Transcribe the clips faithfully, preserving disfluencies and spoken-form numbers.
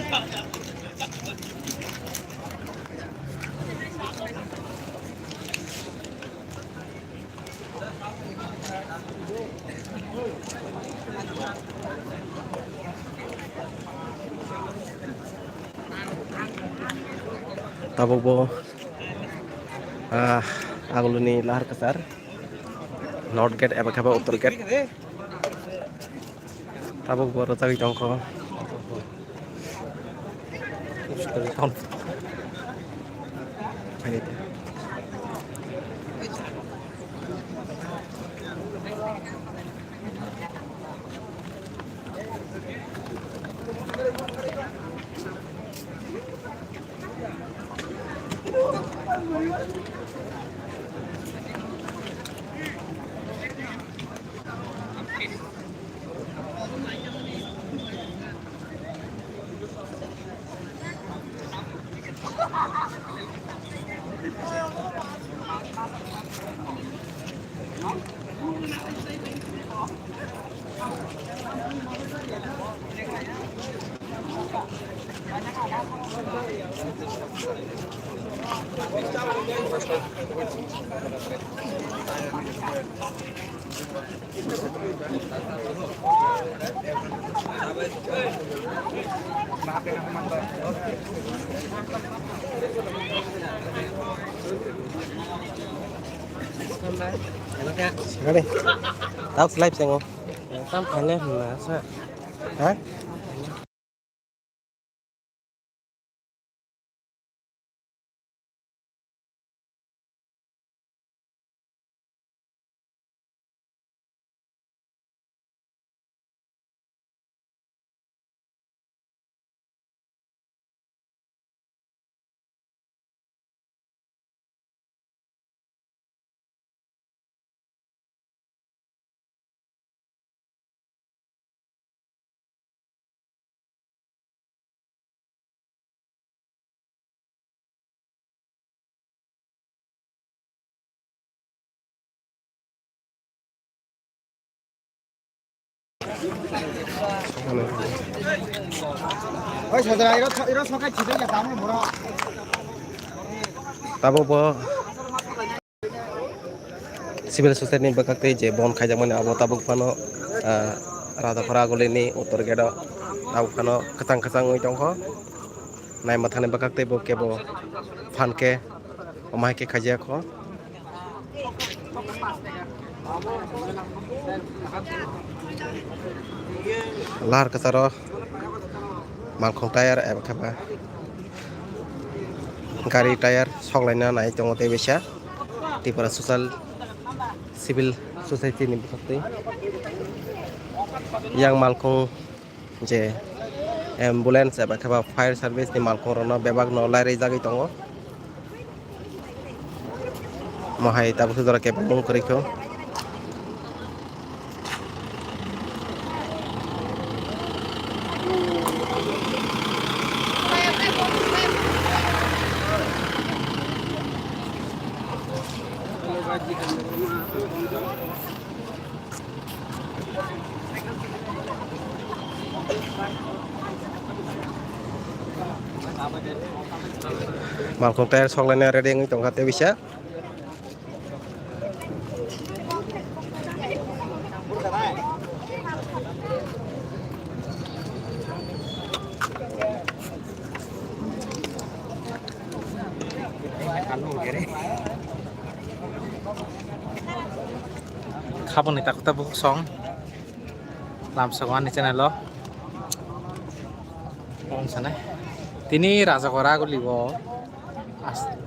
Tabuk bo, ah, aguluni lahar kwchar, North Gate eba khe ba Uttor Gate. Tabuk bo rwchagwi tongkho. Ready? Tao slide sengo. Tam phane na sa. Ha? Oi, sajra, iro, iro sokai chidai ya, tamo boro. Tabuk bo civil society ni bwkhak tei je bon khaijakmani abo tabuk phano, ah, Rajaphara Agulini Uttor Gate o tabuk phano kwchang kwchang wngwi tongkho. Naima thani bwkhak tei bo kebo phan khe omo hai khe khaijak kho. Lahar kwcharo malkhung tayar eba khe ba gari tayar soklaina nai tongo tei bisa Tripura Social Civil Society ni bwkhak tei yang malkhung je ambulance eba khe ba fire service ni malkhung rok no bebak no lairai jagwi tongo. Mo hai tabuk se jora kebengmung kwrwi kho. Malkhung tayar soklaina ready wngwi tongkha tei bisa. Khaboni takhuk tabuk song lamsongo ani channel o. Tini Rajagora guli o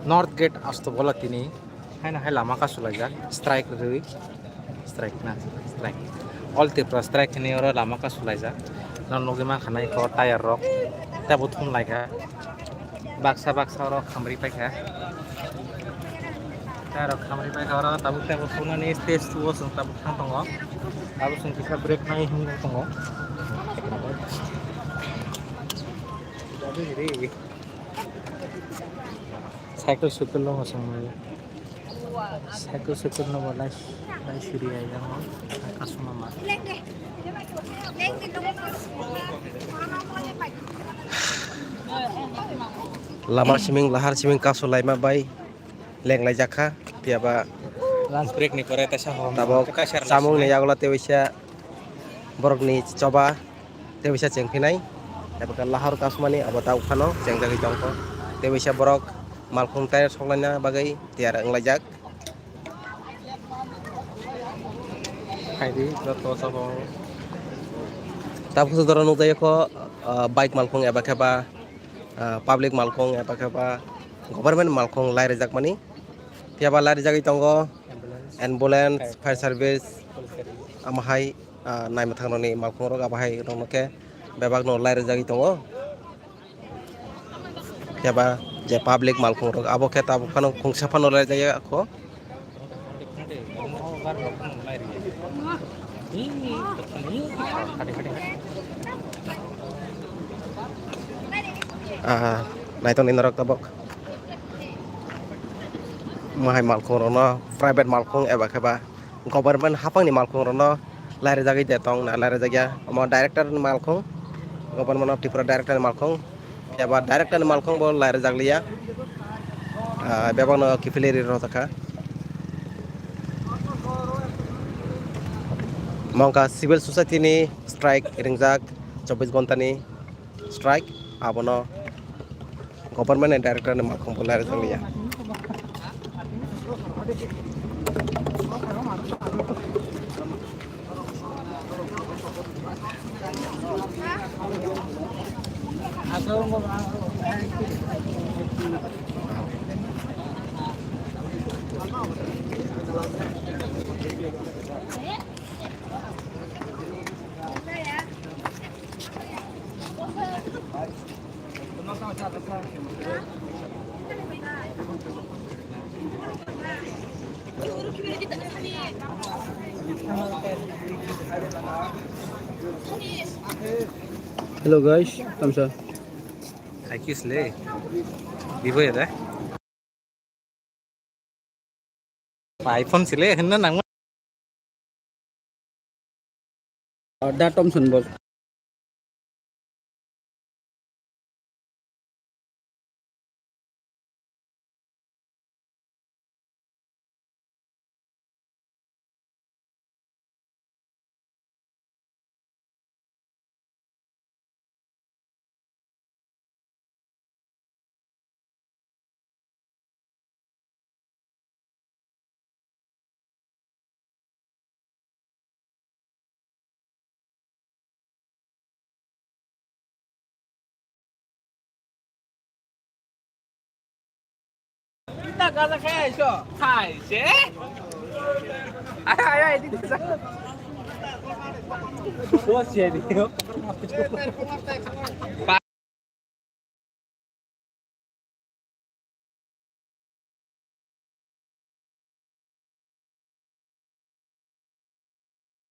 North Gate Astobola tini haino hai lama kasulaijak strike rwi. Strike na, strike. All Tripura strike hinwi oro lama kasulaijak. Nw nugwi mankha nai kho tire rok. Tei bo thum laikha. Baksa baksa oro khamri paikha. Tei oro khamri paikha oro tabuk tei bo thumnani stage two o chwng tabuk thang tongo. Abo chwng kisa break nai hinwi tongo. Cycle cycle no chwng. Cycle cycle no bo lai lai siri ai jang o kasuma ma. Leng de. Leng de no. Lama siming lahar siming kasu laima bai leng lai jakha. Phiya ba lunch break ni pore tesa hom tabok tesa rwna chamung ni sinai. Yagulo tei waisa borok ni choba tei waisa cheng phinai. Tabok lahar kasumani abo ta uphano cheng jagwi tongkho. Tei waisa borok malkhung tire sok laina bagwi tiyar wng lai jak. Haidi joto sabo. Tabuk se jora nukjakya kho, ah, bike malkhung eba khe ba, ah, public malkhung eba khe ba government malkhung lai rijak mani. Phiya ba lai rijagwi tongo ambulance, ambulance, fire service, fire service, police service. Amo hai, ah, naima thang rokni malkhung rok abo hai rok no khe bebak no lai rijagwi tongo. Khe ba je public malkhung rok abo khe tabuk phano khungsa phano lai jaya kho. Ah, naitong ni norok tabuk. Mahai malkhung rok no private malkhung eba khe ba government haphang ni malkhung rok no lai rijagwi de tong na lai rijakya. Omo director ni malkhung, government of Tripura director ni malkhung, eba director ni malkhung bo lai rijak liya. Ah, bebak no kiphilwi ri rw jakha. Mongkha civil society ni strike ringjak chobbish ghonta ni. Strike, abono government ni director ni malkhung bo lai rijak liya. Hello guys, tamsa. Hai kis le? Vivo ya da? iPhone sile hinna nang. Da Thomson bol.